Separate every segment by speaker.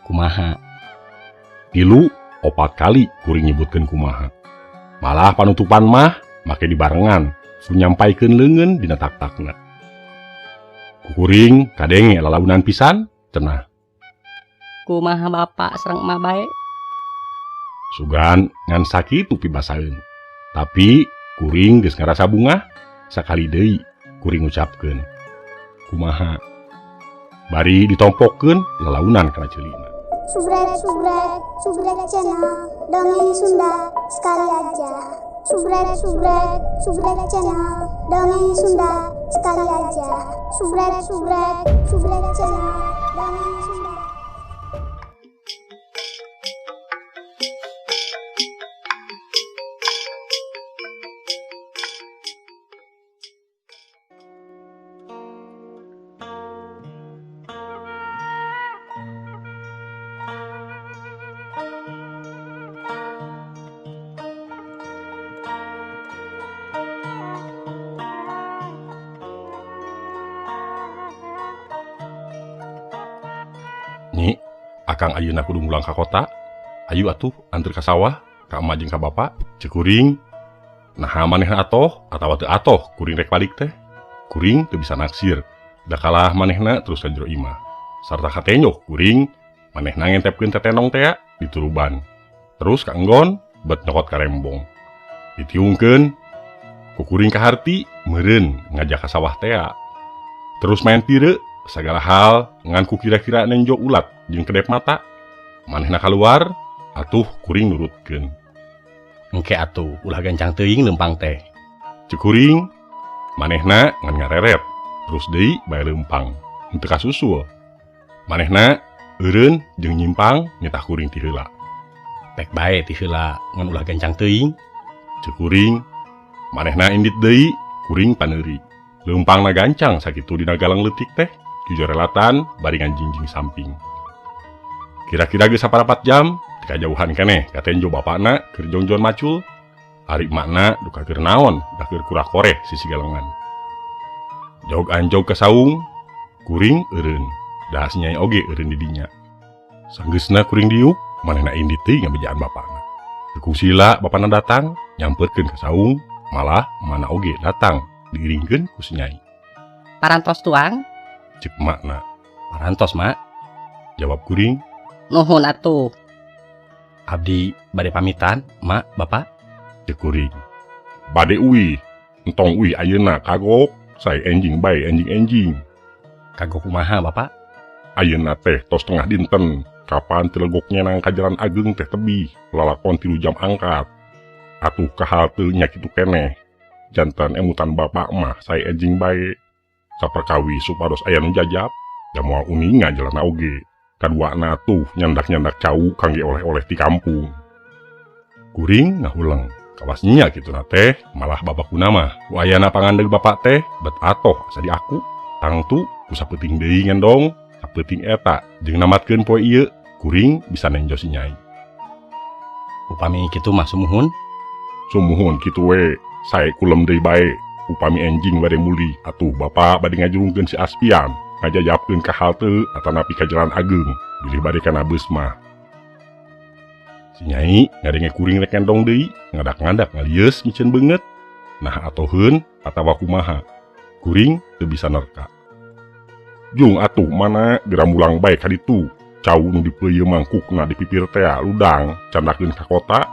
Speaker 1: Kumaha?
Speaker 2: 3 4 kali kuring nyebutkeun kumaha. Malah panutupan mah make dibarengan ku nyampaikeun leungeun dina tak-takna. Kuring kadenge lalaunan pisan cenah.
Speaker 1: Kumaha bapak sareng emak bae?
Speaker 2: Sugan ngan sakitu pibasaeun. Tapi kuring geus ngarasa bungah sakali deui kuring ngucapkeun. Kumaha? Bari ditompokeun lalaunan kana ceulina.
Speaker 3: Subscribe, subscribe, subscribe channel Dongeng Sunda sekali aja. Subscribe, subscribe, subscribe channel Dongeng Sunda sekali aja. Subscribe, subscribe, subscribe channel Dongeng Sunda.
Speaker 2: Nyi, akang ayeuna kudu mulang ka kota. Ayu atuh anteur ka sawah, ka emak jeung ka bapak. Ceuk kuring. Naha manehna atoh atawa teu atoh kuring rek balik teh. Kuring teu bisa naksir. Da kalah manehna terus ka jero imah. Sarta katenyoh kuring, manehna ngentepkeun tetenong tea dituruban. Terus ka enggon bet nyokot ka rembong. Ditiungkeun ku kuring kaharti meureun ngajak ka sawah tea. Terus main pire segala hal ngan ku kira-kira nenjo ulat jeung kedep mata. Manehna kaluar atuh kuring nurutkeun.
Speaker 1: Engke atuh ulah gancang teuing leumpang teh.
Speaker 2: Ceuk kuring manehna ngan ngareret terus deui bae leumpang henteu kasusul. Manehna eureun jeung nyimpang nitah kuring ti heula.
Speaker 1: Pek bae ti heula ngan ulah gancang teuing.
Speaker 2: Ceuk kuring manehna indit deui kuring paneuri. Leumpangna gancang sakitu dina galang leutik teh. Jujurelatan bari nganjingjing samping. Kira-kira geus saparapat jam ti kajauhan keneh katenjo bapakna keur jongjon macul. Ari emakna duka keur naon da keur kura-koreh sisi galengan. Jog anjog ka saung, kuring eureun. Da si nyai oge eureun di dinya. Sanggeusna kuring diuk, manehna indit teuing ngabejaan bapakna. Teu kungsila bapakna datang, nyamperkeun ka saung, malah emakna oge datang diiringkeun ku si nyai.
Speaker 1: Parantos tuang?
Speaker 2: Cek emakna.
Speaker 1: Parantos, Mak.
Speaker 2: Jawab kuring.
Speaker 1: Nuhun atuh. Abdi bade pamitan, Mak, Bapak.
Speaker 2: Cek kuring. Bade uih, entong uih ayeuna kagok, sae enjing bae enjing-enjing.
Speaker 1: Kagok kumaha, Bapak?
Speaker 2: Ayeuna teh tos tengah dinten, kapan tilegok nyenang ka jalan ageung teh tebih, lalakon 3 jam angkat. Atuh ka halte nya kitu keneh. Jantan emutan bapak mah sae enjing bae. Saperkawi supados aya nu jajab, da moal uninga jalanna oge. Kaduana tuh nyandak-nyandak cau kangge oleh-oleh ti kampung. Kuring ngahuleng, kawas nya kituna teh malah bapak kuna mah. Ku ayana pangandeg bapak teh bet atoh asa diaku. Tangtu ku sapeuting deui ngendong, sapeuting eta jeung namatkeun poe ieu kuring bisa nenjo si nyai.
Speaker 1: Upami kitu mah sumuhun.
Speaker 2: Sumuhun kitu we, sae kulem deui bae. Upami enjing bade mulih atuh bapak bade ngajurungkeun si Aspian ngajajabkeun ka halte atanapi ka jalan ageung bilih bade kana beus mah. Si nyai ngadenge kuring rek ngendong deui ngadak-ngadak ngalieus miceun beungeut. Nah atoheun atawa kumaha kuring teu bisa nerka. Jung atuh mana geura mulang bae ka ditu. Cau nu dipeuyeum mangkukna di pipir tea ludang candakeun ka kota.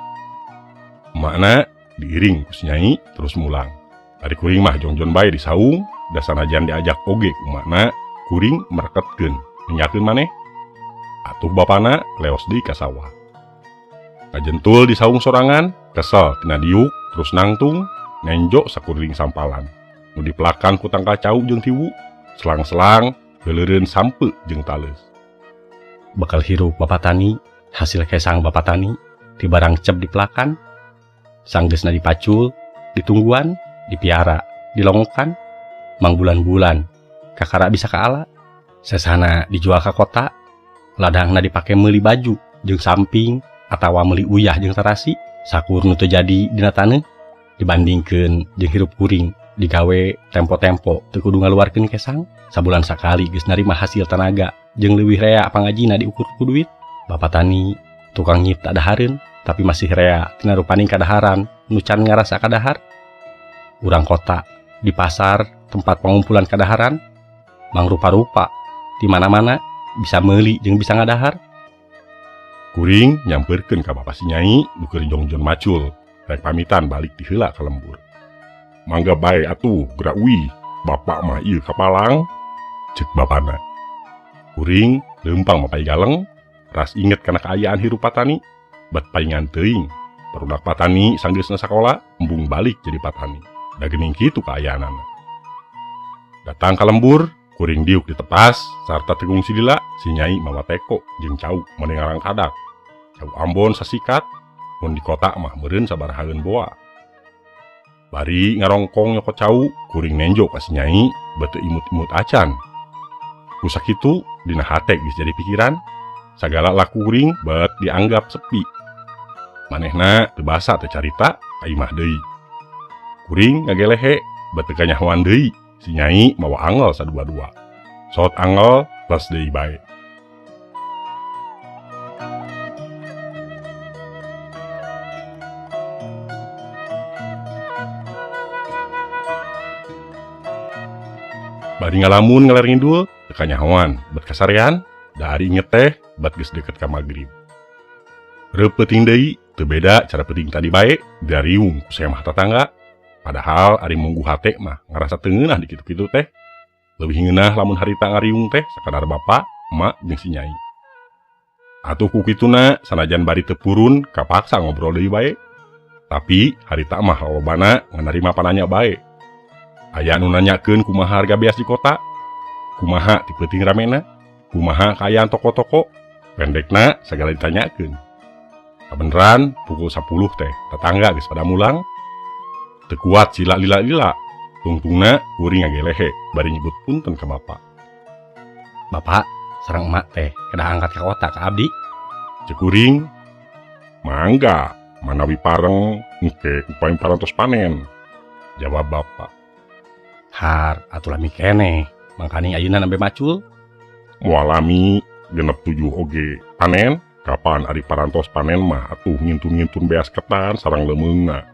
Speaker 2: Emakna diiring ku si nyai terus mulang. Ari kuring mah jongjon bae di saung, da sanajan diajak oge ku emakna, kuring mereketkeun, ninggalkeun maneh. Atuh bapana leos deui ka sawah. Kajentul di saung sorangan, kesel tina diuk, terus nangtung, nenjo sakuriling sampalan. Nu dipelakan ku tangkal cau jeung tiwu, selang-selang heuleureun sampe jeung taleus.
Speaker 1: Bekal hirup bapak tani, hasil kesang bapak tani, ti barang cep dipelakan, sanggeusna dipacul, ditungguan, dipiara, dilongokan, mangbulan-bulan, kakara bisa kaala, sesana dijual ka kota, ladangna dipake meuli baju jeung samping atawa meuli uyah jeung tarasi, sakur nu teu jadi dina taneuh dibandingkeun jeung hirup kuring digawe tempo-tempo teu kudu ngaluarkeun kesang, sabulan sakali geus narima hasil tanaga jeung leuwih rea pangajina diukur ku duit. Bapak tani tukang nyipta dahareun tapi masih rea tina rupaning kadaharan nu can ngarasa kadahar. Urang kota di pasar tempat pangumpulan kadaharan mangrupa-rupa di mana-mana bisa meuli jeung bisa ngadahar.
Speaker 2: Kuring nyamperkeun ka bapa si nyai nu keur jongjon macul rek pamitan balik ti heula ka lembur. Mangga bae atuh geura uih, bapak mah ieu kapalang, ceuk bapana. Kuring leumpang mapay galeng, ras inget kana kaayaan hirup patani, bat paingan teuing. Barudak patani sanggeusna sakola embung balik jadi patani. Da geuning kitu kaayaanana. Datang ka lembur, kuring diuk ditepas sarta tegung silila si nyai mawa teko jeung cau meni ngarang kadak. Cau Ambon sasikat, mun di kota mah meureun sabarahaeun boa. Bari ngarongkong nyokot cau, kuring nenjo ka si nyai beuteung imut-imut acan. Ku sakitu dina hate geus jadi pikiran, sagala laku kuring bet dianggap sepi. Manehna teu basa teu carita ka imah deui. Kuring ngagelehe bet teu kanyahoan deui, si nyai mawa angel sadua-dua. Sot angel plus deui bae. Bari ngalamun ngaler ngidul, teu kanyahoan bet kasarean, da ari inget teh bat geus deket ka magrib. Reup peuting deui, teu beda cara peuting tadi bae, dariung ku semah tatangga. Padahal ari munggu hate mah ngarasa teu ngeunah di kitu-kitu teh. Leuwih ngeunah lamun harita ngariung teh sakadar bapa, emak jeung si nyai. Atuh ku kituna sanajan bari teu purun kapaksa ngobrol deui bae. Tapi harita mah lolobana nganarima pananya bae. Aya nu nanyakeun kumaha harga beas di kota, kumaha ti peuting ramena, kumaha kaayaan toko-toko, pendekna sagala ditanyakeun. Kabeneran pukul 10 teh tetangga geus pada mulang. Teu kuat sila lila-lila, tungtungna kuring ngagelehe bari nyebut punten ka bapa.
Speaker 1: Bapak sareng emak teh kedah angkat ka kota ka abdi.
Speaker 2: Ceuk kuring, mangga manawi pareng engke upami parantos panen. Jawab bapak.
Speaker 1: Har atuh lami keneh, mangkaning ayeuna nembe macul.
Speaker 2: Moal lami genep 7 oge panen, kapan ari parantos panen mah atuh ngintun-ngintun beas ketan sareng leumeungna.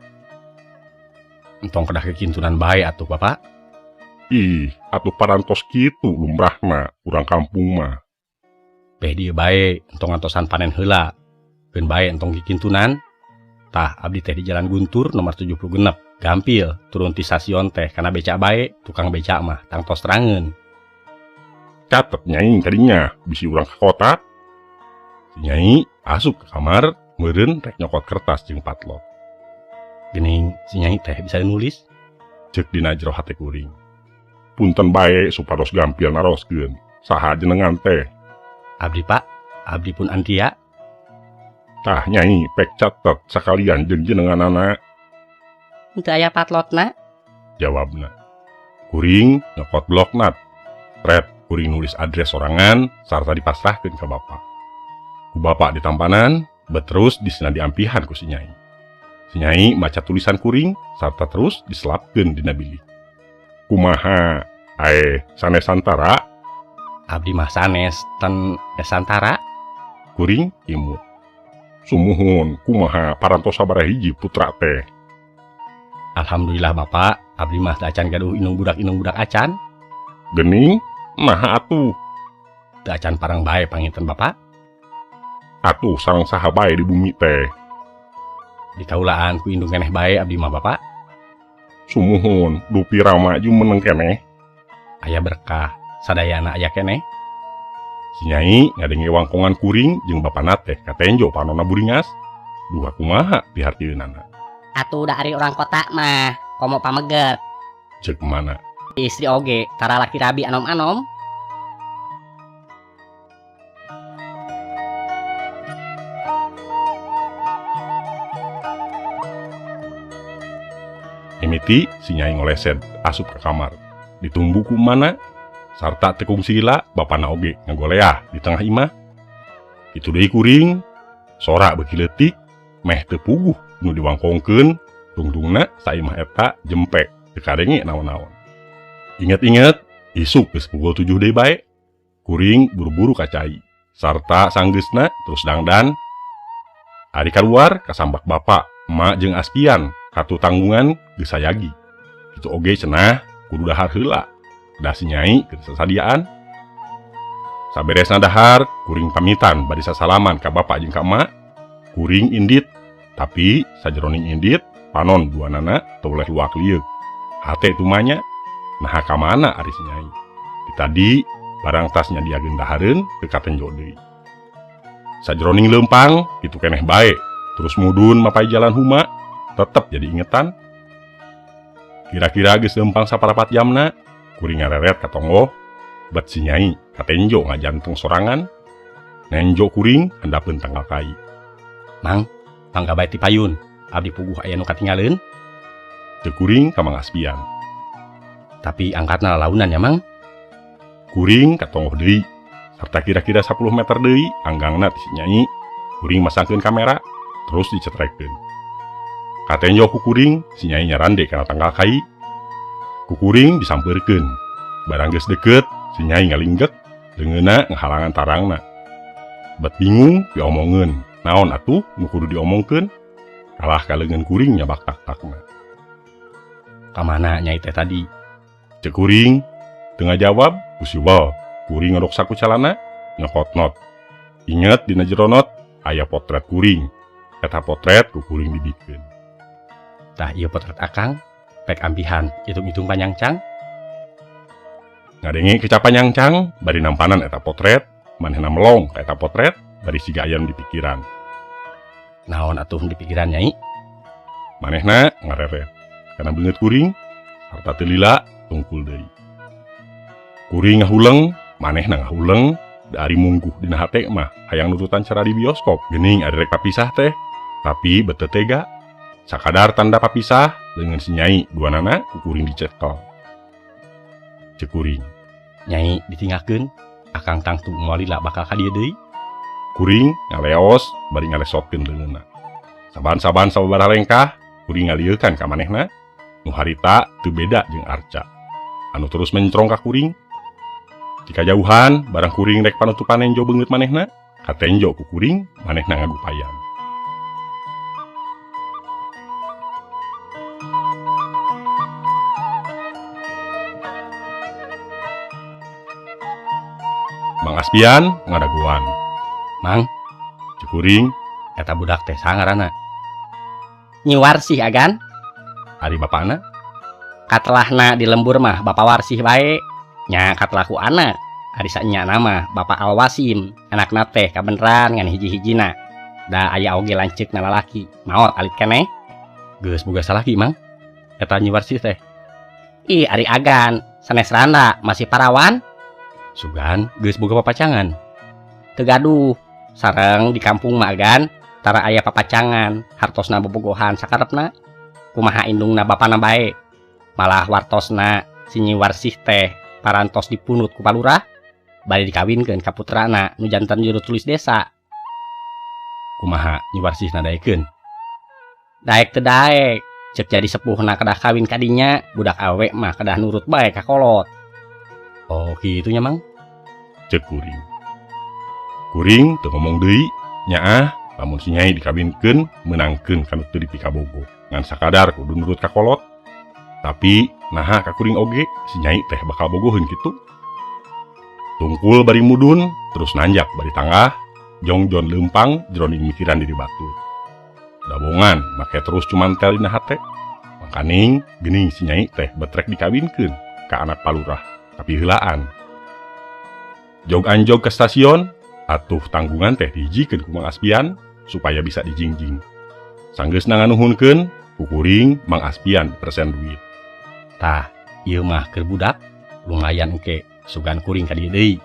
Speaker 1: Entong kedah kekintunan bae atuh bapak.
Speaker 2: Ih, atuh parantos kitu lumrahna urang kampung mah.
Speaker 1: Beh dieu bae entong ngantosan panen heula. Keun bae entong kikintunan. Tah abdi teh di Jalan Guntur nomor 76. Gampil turun ti stasiun teh kana becak bae, tukang becak mah tangtos terangeun.
Speaker 2: Catet nyai kadinya bisi urang ka kota. Si nyai asup ke kamar meureun rek nyokot kertas jeung patlot.
Speaker 1: Geuning si nyai teh bisa nulis?
Speaker 2: Ceuk dina jero hate kuring. Punten bae supados gampil naroskeun. Saha jenengan teh?
Speaker 1: Abdi pak, abdi pun Andria.
Speaker 2: Tah nyai pek catet sakalian jeung jenenganana.
Speaker 1: Teu aya patlotna?
Speaker 2: Jawabna. Kuring nyokot bloknat. Ret kuring nulis adres sorangan sarta dipasrahkeun ka bapa. Ku bapa ditampanan, beterus disina diampihan ku si nyai. Si nyai maca tulisan kuring sarta terus diselapkeun dina bilik. Kumaha ae sanes santara?
Speaker 1: Abdi mah sanes ten santara.
Speaker 2: Kuring imut. Sumuhun kumaha parantos sabaraha hiji putra teh?
Speaker 1: Alhamdulillah bapak, abdi mah teu acan gaduh indung budak acan.
Speaker 2: Geuning naha atuh?
Speaker 1: Teu acan parang bae panginten bapak.
Speaker 2: Atuh sareng saha bae di bumi teh?
Speaker 1: Di kaulaan ku indung keneh bae abdi mah bapak.
Speaker 2: Sumuhun dupi rama jumeneng keneh.
Speaker 1: Aya berkah sadayana aya keneh.
Speaker 2: Si nyai ngadenge wangkongan kuring jeung bapana teh katenjo panonna buringas. Duha kumaha pihartieunana.
Speaker 4: Atuh da ari urang kota mah komo pameget.
Speaker 2: Ceuk mana?
Speaker 4: Istri oge tara laki rabi anom-anom.
Speaker 2: Mimiti si nyai ngoleset asup ke kamar. Ditumbu ku mana sarta tekung sila bapana oge ngagoleah di tengah imah. Kitu deui kuring sora beuki leutik meh teu puguh nu diwangkongkeun tungtungna saimah eta jempe teu kadenge naon-naon. Inget-inget isuk geus pukul 7 deui bae. Kuring buru-buru ka cai. Sarta sanggeusna terus dangdan. Ari kaluar kasambak bapak, emak jeung Aspian katu tanggungan geus sayagi. Kitu oge cenah kudu dahar heula. Da si Nyai keur sasadiaan. Saberesna dahar, kuring pamitan bari sasalaman ka bapak jeung ka emak. Kuring indit, tapi sajeroning indit panon duanana teu boleh luak lieuk. Hate tumanya, naha ka mana ari si Nyai. Di tadi barang tas nyadiakeun dahareun teu katenjo deui. Sajeroning leumpang kitu keneh bae, terus mudun mapai jalan huma, tetep jadi ingetan. Kira-kira geus leumpang saparapat jamna, kuring ngareret ka tonggoh, bet si Nyai katenjo ngajanteng sorangan. Nenjo kuring handapeun tanggal kai.
Speaker 1: Mang, mangga bae ti payun, abdi puguh aya nu katinggaleun.
Speaker 2: Teu kuring ka Mang Aspian.
Speaker 1: Tapi angkatna lalaunan ya, Mang.
Speaker 2: Kuring katonggoh deui. Sarta kira-kira 10 meter deui anggangna ti si Nyai. Kuring masangkeun kamera terus dicetrekeun. Katenjo ku kuring, si Nyai nyarande kana tanggal kai. Ku kuring disampeurkeun. Barang geus deukeut, si Nyai ngalinggek, leungeunna ngahalangan tarangna. Bet bingung diomongeun. Naon atuh nu kudu diomongkeun? Kalah ka leungeun kuring nyabak tak-takna.
Speaker 1: Ka mana Nyai teh tadi?
Speaker 2: Ceuk kuring teu ngajawab ku siwel. Kuring ngodok saku calana, nyokot not. Inget dina jero not aya potret kuring. Eta potret ku kuring dibikeun.
Speaker 1: Tah ieu potret akang, pek ampihan hitung-hitung panyangcang.
Speaker 2: Ngadenge kecapan nyangcang, bari nampanan eta potret, manehna melong ka eta potret, bari siga aya nu dipikiran.
Speaker 1: Naon atuh nu dipikiran Nyai?
Speaker 2: Manehna ngareret kana beungeut kuring, sarta teu lila tungkul deui. Kuring ngahuleng, manehna ngahuleng, da ari mungguh dina hate mah hayang nurutan cara di bioskop geuning ari rek papisah teh, tapi bet teu tega. Sakadar tanda papisah leungeun si Nyai duanana ku kuring dicekel. Ceuk kuring,
Speaker 1: Nyai ditinggalkeun, akang tangtu moal lila bakal ka dieu deui.
Speaker 2: Kuring ngaleos bari ngalesotkeun leungeunna. Saban-saban sababaraha lengkah, kuring ngalieukan ka manehna nu harita teu beda jeung arca. Anu terus mencrong ka kuring. Di kajauhan, barang kuring rek panutupan nenjo beungeut manehna, katenjo ku kuring manehna ngagupayan. Mang Aspian ngadaguan.
Speaker 1: Mang,
Speaker 2: Ceuk kuring,
Speaker 1: eta budak teh saha ngaranna?
Speaker 4: Nyi Warsih agan.
Speaker 1: Ari bapana?
Speaker 4: Katelahna di lembur mah Bapak Warsih bae. Nya katelah ku anak. Ari sanyana mah Bapak Alwasim, anakna teh kabeneran ngan hiji-hijina. Da aya oge lanceukna lalaki, maot alit keneh.
Speaker 1: Geus boga salaki, Mang. Eta Nyi Warsih teh.
Speaker 4: Ih, ari agan, sanes randa masih parawan.
Speaker 1: Sugan geus boga papacangan.
Speaker 4: Teu gaduh. Sareng di kampung mah agan, tara aya papacangan, hartosna bobogohan sakarepna. Kumaha indungna bapana bae. Malah wartosna si Nyi Warsih teh parantos dipunut ku palurah, bari dikawinkeun ka putrana nu janten juru tulis desa.
Speaker 1: Kumaha Nyi Warsih nadaekeun?
Speaker 4: Daek teu daek, ceuk jadi sepuhna kedah kawin kadinya, budak awe mah kedah nurut bae ka kolot.
Speaker 1: Oh, kitu nya, Mang.
Speaker 2: Ceuk kuring. Kuring teu ngomong deui, nyaah lamun si Nyai dikawinkeun meunangkeun kana teu dipikabogoh. Ngan sakadar kudu nurut ka kolot. Tapi naha ka kuring oge si Nyai teh bakal bogoheun kitu. Tungkul bari mudun, terus nanjak bari tanggah, jongjon leumpang jroning mikiran diri batur. Dabongan make terus cumantel dina hate. Mangkaning geuning si Nyai teh betrek dikawinkeun ka anak palurah, tapi heulaan. Jog anjog ke stasiun, atuh tanggungan teh dihijikeun ku Mang Aspian supaya bisa dijingjing. Sanggeusna nganuhunkeun, ku kuring Mang Aspian persen duit.
Speaker 1: Tah, ieu mah keur budak, lumayan engke sugan kuring ka dieu deui.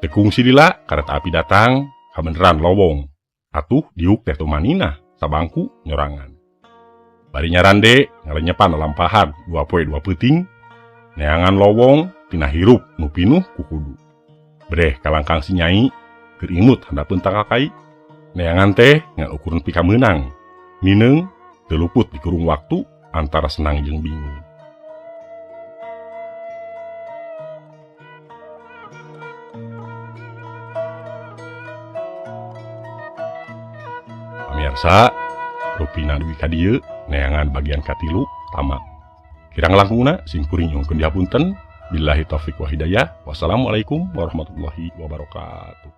Speaker 2: Teu kungsi lila kareta api datang, kabeneran lowong. Atuh diuk teh tumaninah sabangku nyorangan. Bari nyarande ngalenyepan lalampahan 2 poe 2 peuting, neangan lowong tina hirup nu pinuh ku kudu. Breh kalangkang si Nyai keur imut handapeun tangkal kai. Neangan teh ngan ukur nepi ka meunang. Nineung teu luput di kurung waktu antara senang jeung bingung. Pamirsa, rupina dugi ka dieu neangan bagian katilu tamat. Kirang langkungna simkuring nyuhunkeun dihapunten. Billahi taufik wa hidayah. Wassalamualaikum warahmatullahi wabarakatuh.